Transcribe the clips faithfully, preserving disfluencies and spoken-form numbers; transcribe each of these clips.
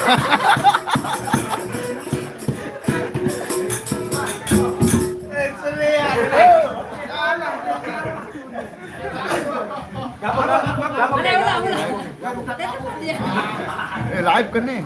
Eh, live kan ni?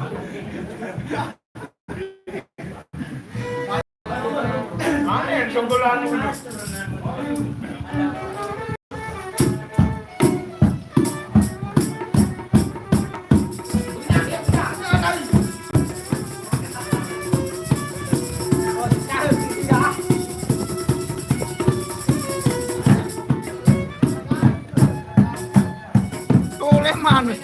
Toleh manus.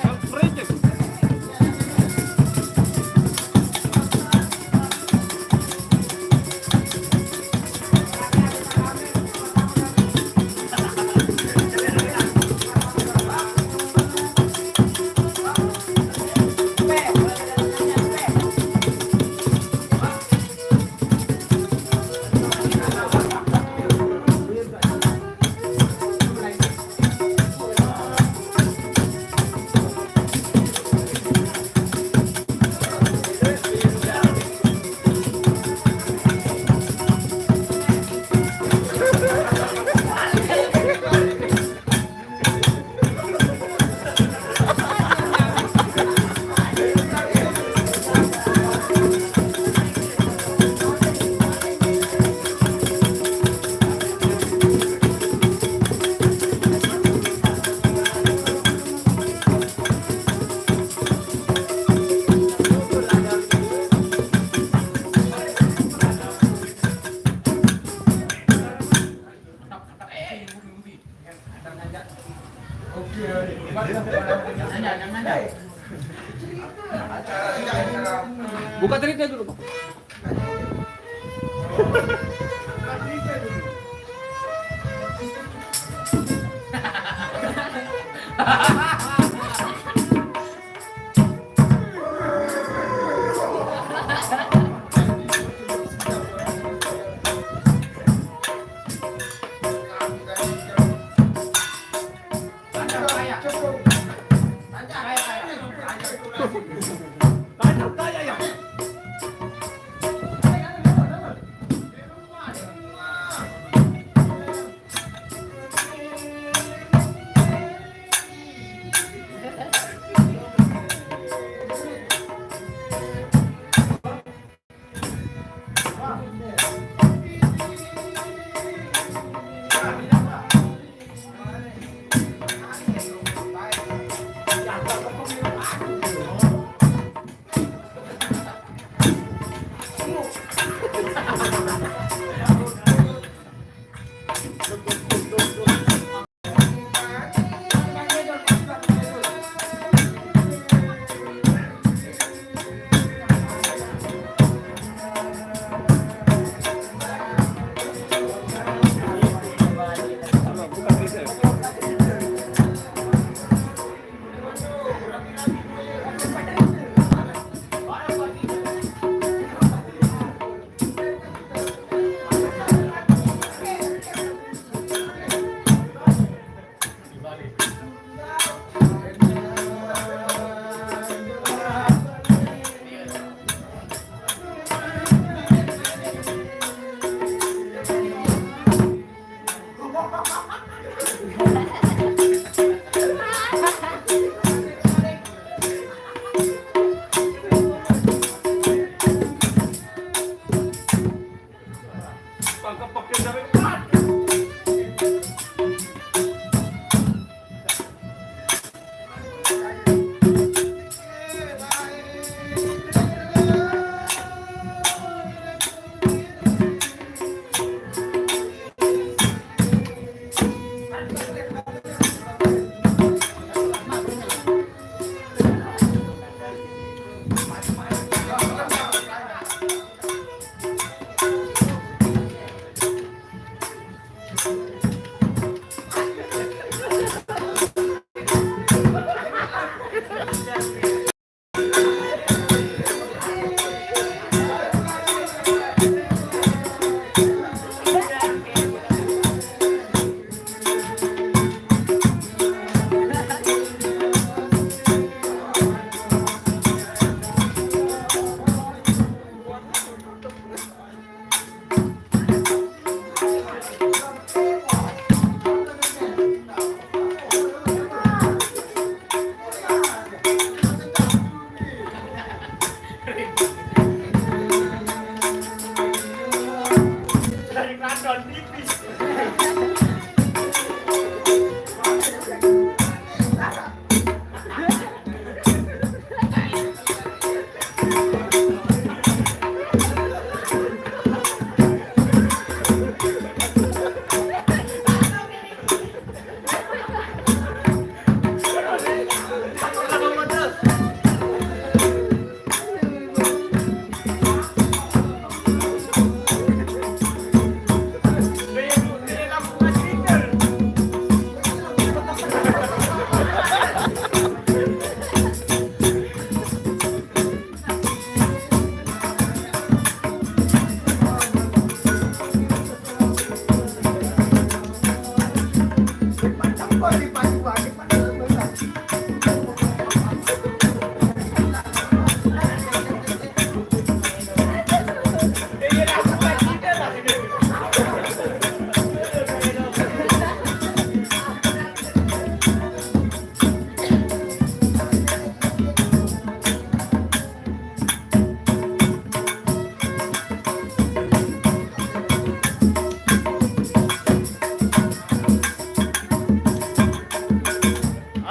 Buka ceritanya dulu, Bang.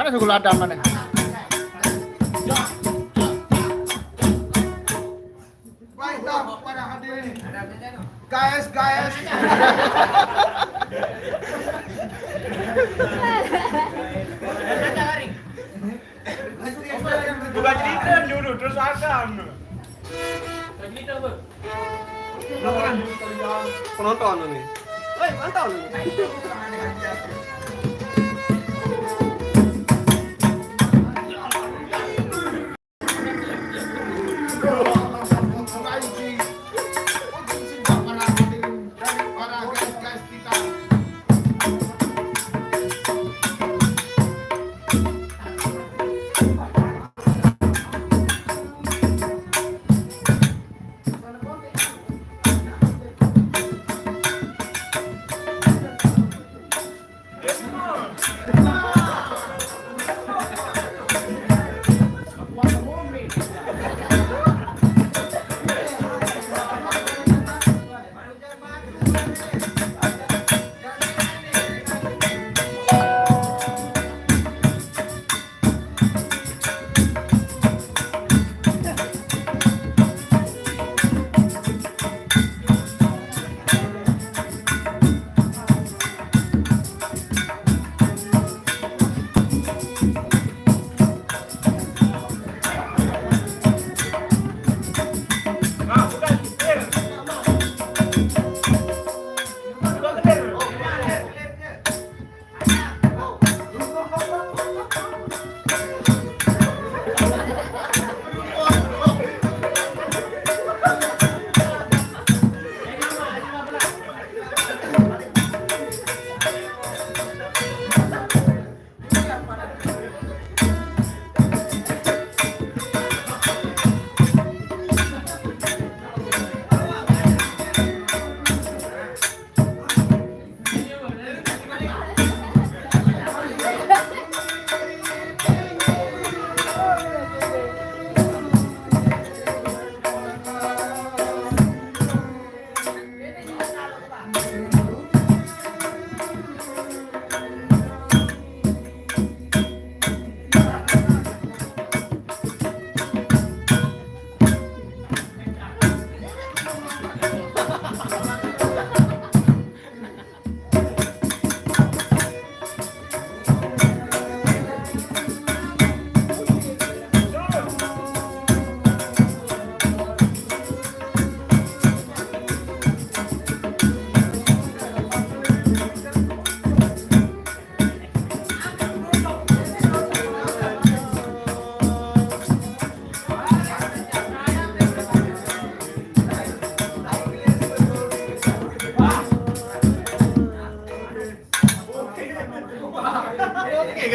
Aduh, kalau ada mana? Baiklah, para hadirin. Guys, guys. Bukan cerita dulu, terus asam. Penonton ini. Woi, penonton ini.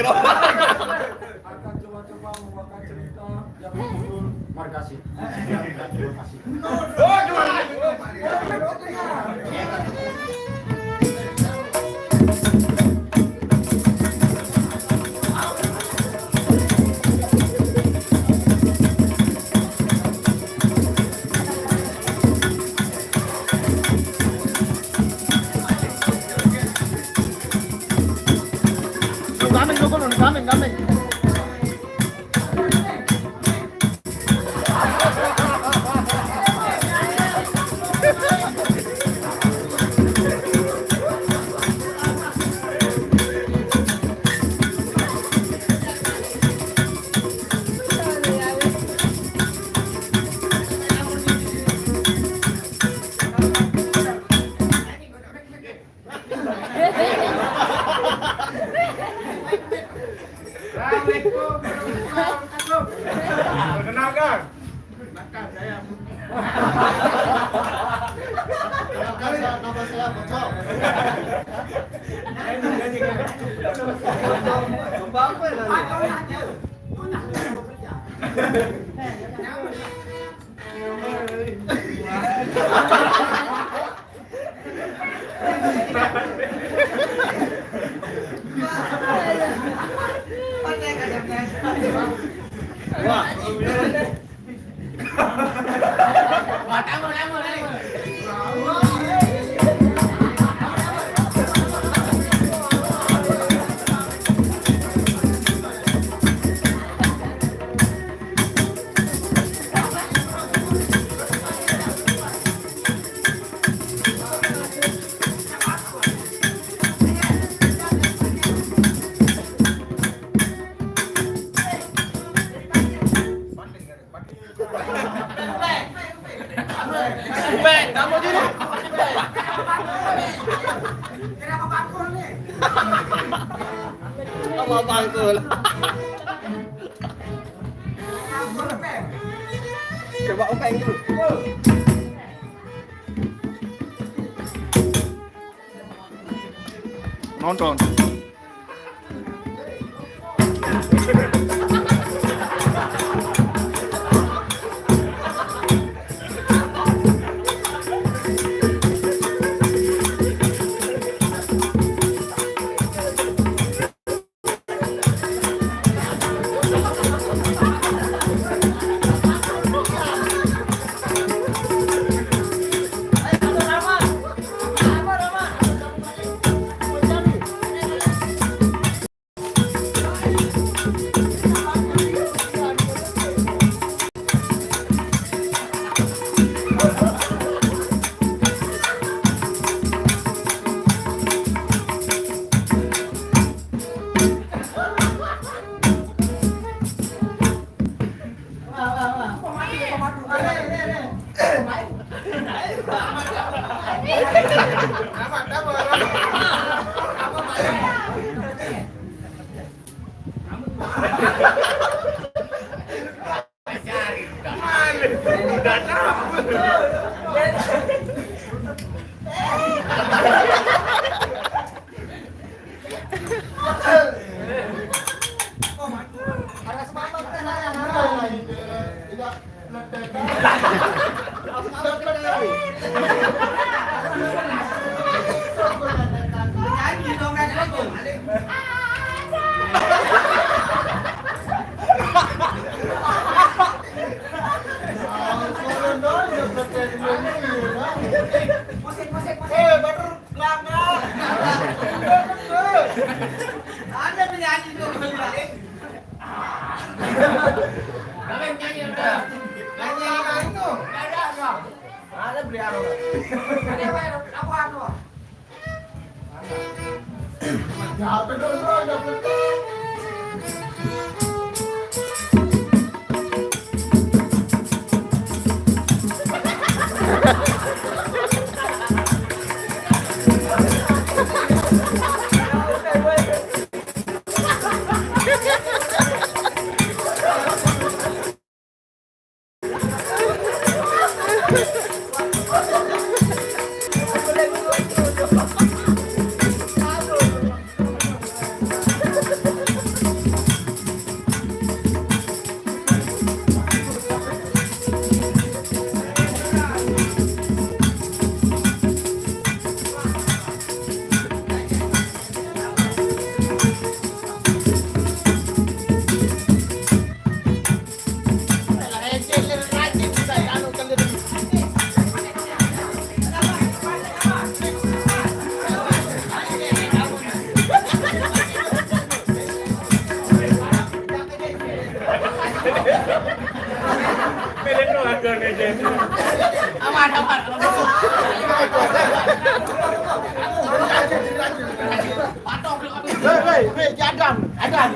Akan coba-coba membawakan cerita yang berjudul Margasi. Terima kasih. Coming, coming, coming. Assalamualaikum. Perkenalkan. Perkenalkan, saya, nama saya Bocok. Coba apa ya? Abang tu lah. Coba openg dulu. Nonton. Musik, musik, musik. Eh, batur, belakang. Betul. Ada penyanyi tuh, gua bilang. Tapi nyanyi udah. Nyanyi yang lain tuh. Ada, ada. Ada beli anu. Ada apa, apa anu? Aman, aman. Hei, hei, hei, Adam, Adam.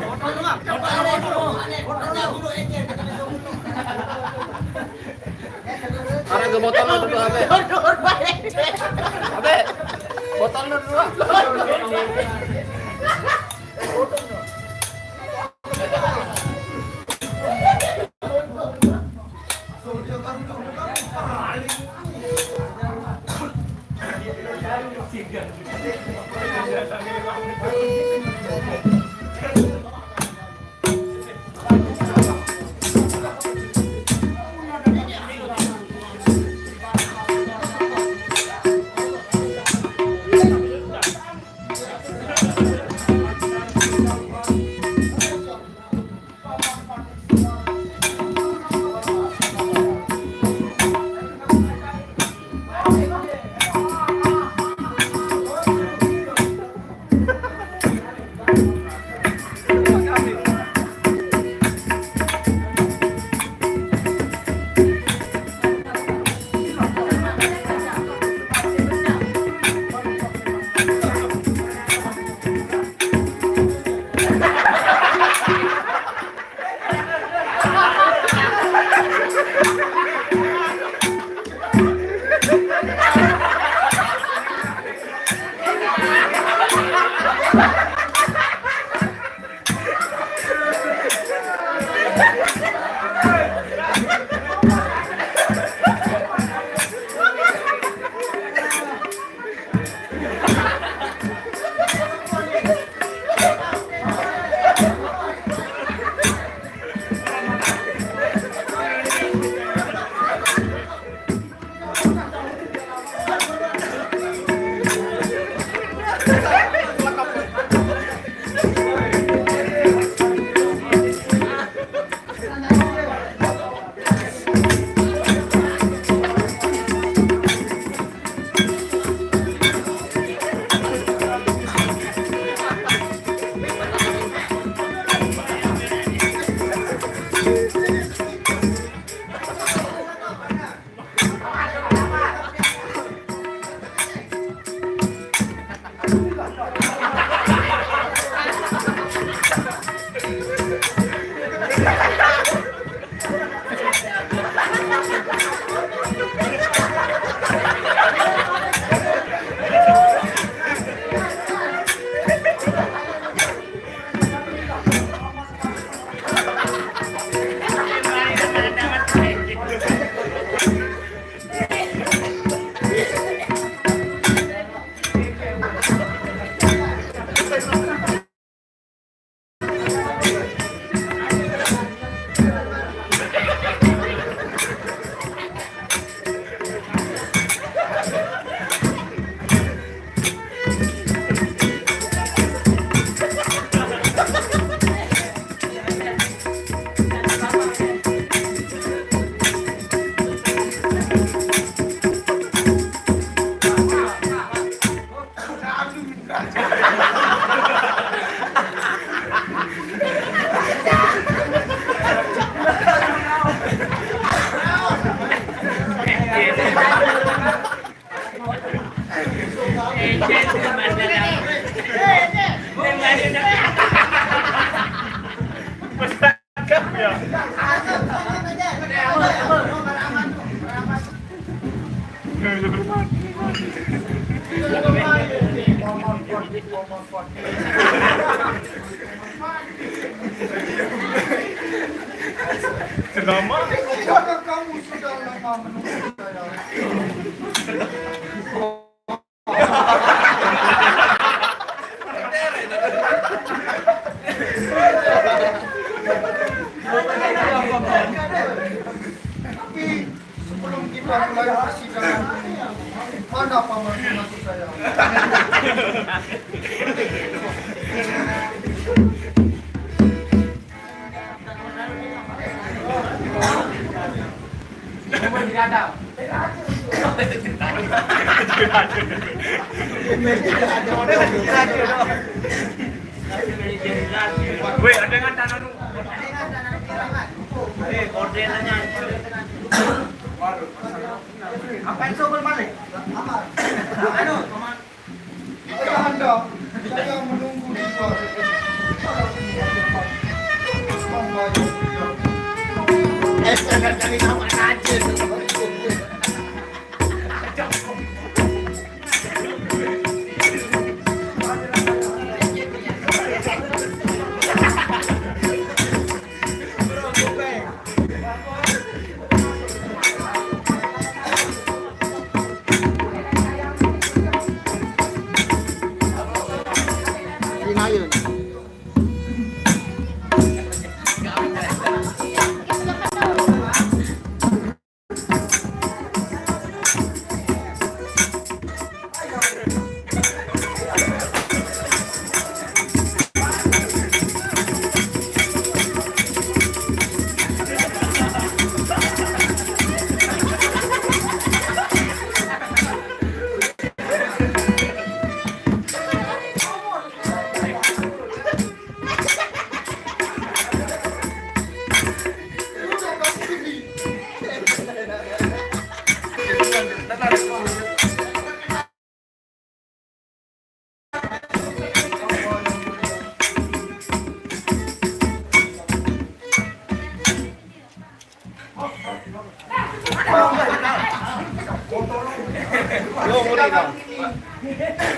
Orang ke botol lu dulu, Abe. Abe, botol lu dulu. Selama. Apakah kamu sudah lama menunggu saya? Tapi sebelum kita mulai persidangan ini, mana paman pengasuh saya? Weh, ada yang tanah tu. Eh, orderannya. Apa itu belum balik? Anu, Ayahanda, saya menunggu di luar. Membayar. Eh, saya cari nama aja. Sinayon.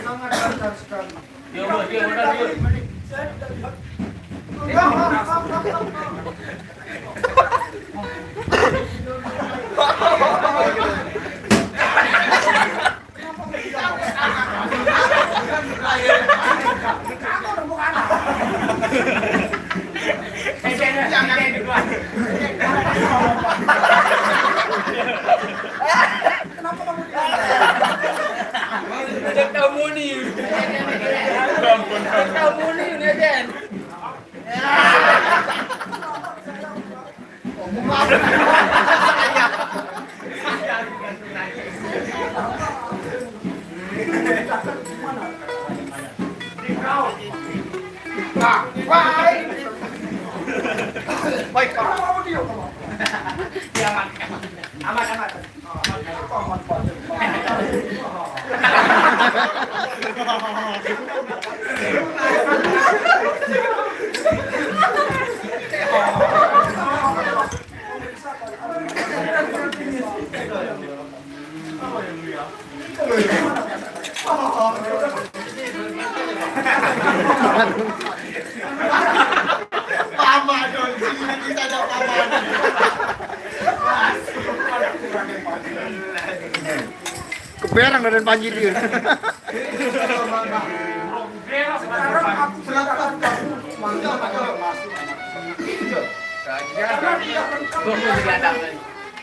Sangat dasar sekali. Kenapa kamu diam? Cek tamu ni. Cek tamu ni, ni kan. Baik, Pak. Aman, aman. Aman, aman. Paman dong, sini kita ada paman. Keberang dari Panji dia.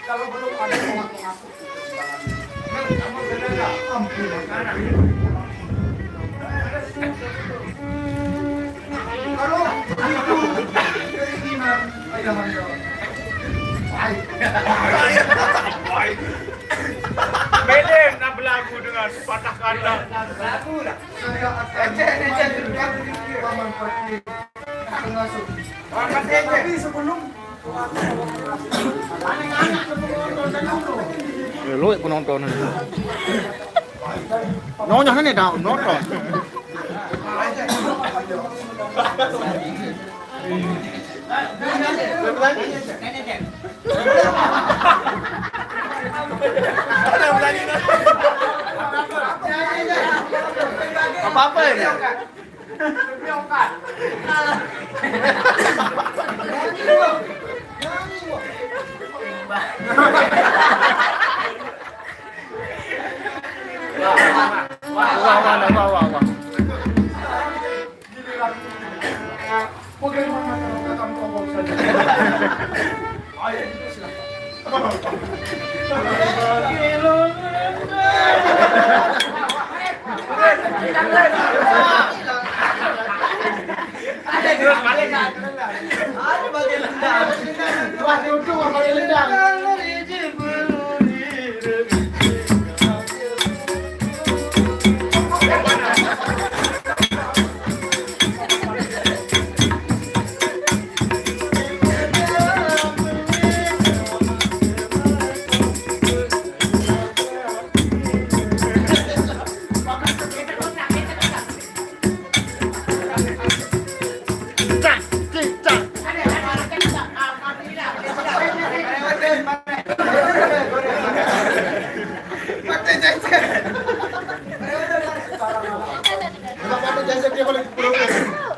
Kalau belum ada orang masuk. Belen nak berlagu dengan patah kata. Saya akan paman pergi. Tapi sebelum Eh, lo aku nonton. Nyonya ni dah nonton. Apa-apa ni? Wah, wah, wah, wah, wah, wah. Bagaimana kalau kita tangkap saja? Ayo, silakan. Ada dua kali, Kak. Ada bagian lendang. Wah, duduk, wah, bagian lendang.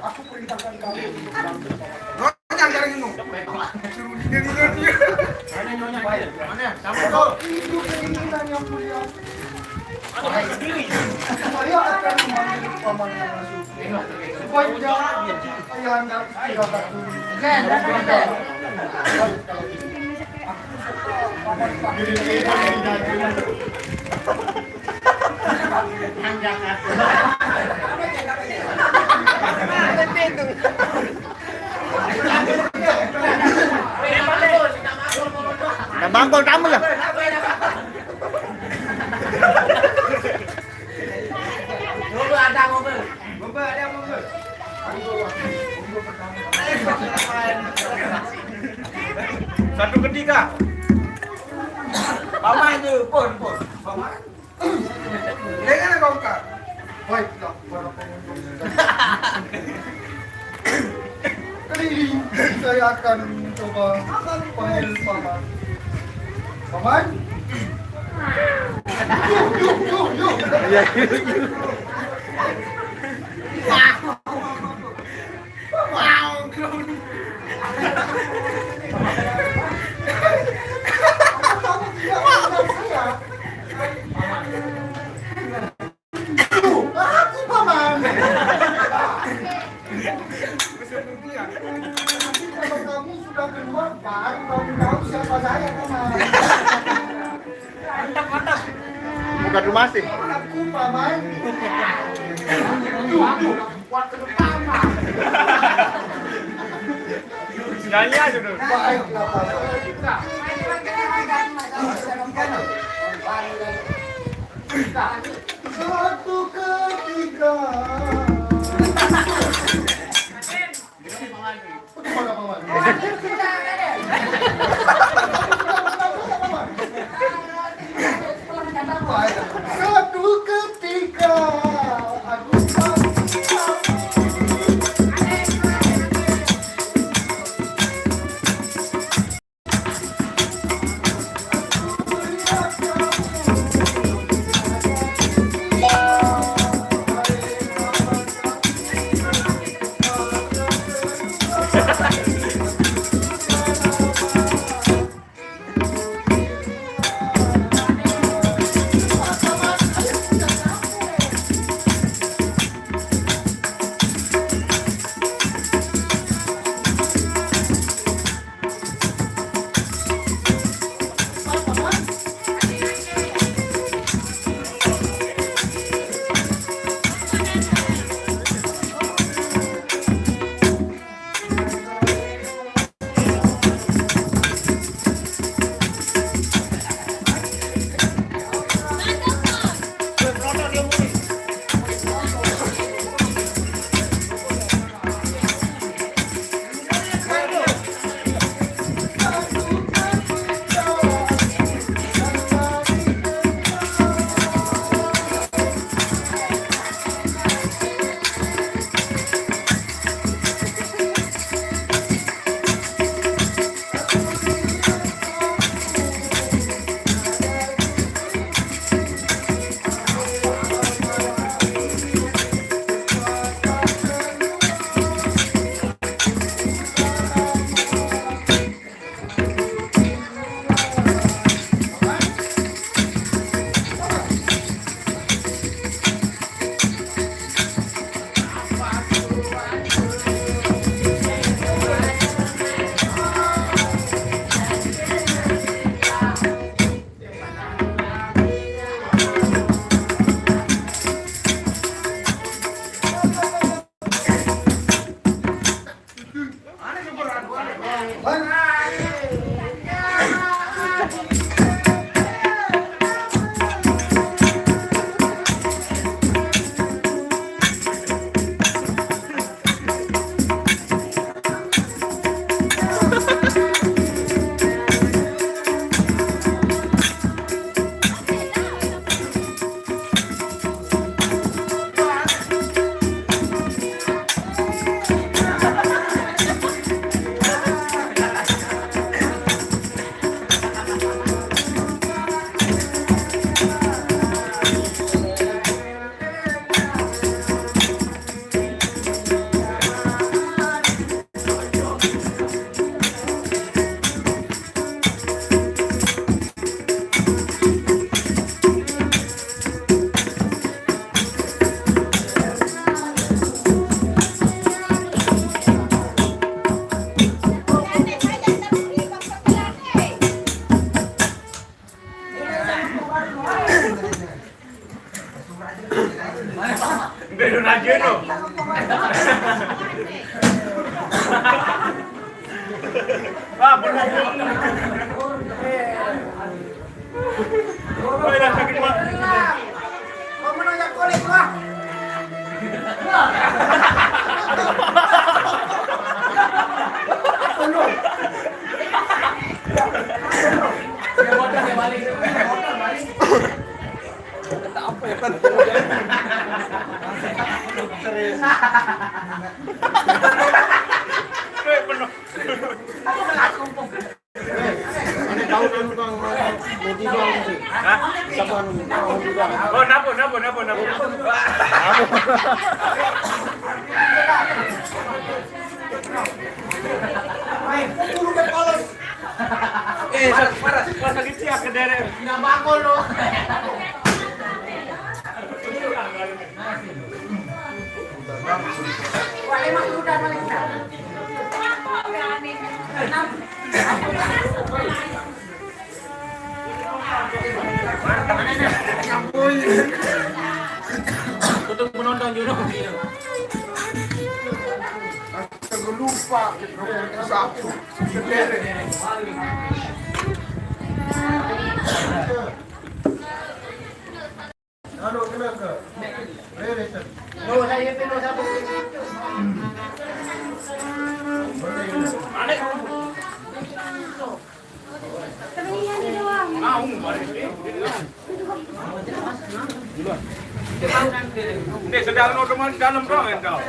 Aku perintahkan kamu. Goyang jaring lu. Suruh dia dulu dia. Mana nyonya? Mana? Sama tuh. Itu keinginan yang mulia. Saya akan memanggil paman pengasuh. Supaya dia, ayahanda istirahat dulu. Nah, bangkol tamu lah. Satu ketika. Paman tu, pun, pun. Paman. Dengan apa bukan? Baiklah, para pengunjung. Kali ini saya akan mencoba panggil paman. Paman? Yuk, yuk, yuk, yuk. Ya, yuk, yuk. Aku, Paman. Kalau kamu sudah keluar, baru kamu tahu siapa saya, Paman. Mantap, mantap. Bukan rumah sih. Aku, Paman. Tuh, tuh. Waktu pertama. Nyanyi aja dulu. Baiklah, Paman. Satu ketika. Bagaimana, Paman? Satu ketika aku Ah, benar. Woi, dah sakit, Mak. Kau menang jak kolek, Mak. Dia bodoh, dia balik. Dia bodoh, balik. Kena apa ya, kan? Serius. Weh, penuh. Ini tahu kan, Bang, Bang, Bang, Bang, Bang. Hah? Siapa, Bang, Bang? Oh, napa, napa, napa, napa? Napa? Eh, sa-, para, para sakit siya, kadere. Nabakol, no? Wala, mas muda pa rin siya. Tutup penonton, Juno. Astaga, lupa. Satu. Ano, kenapa? Rere, sir. No, saya itu no, satu. Hindi, sa dalam, dalam, dalam, dalam, dalam.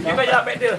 Iba ya, pwede.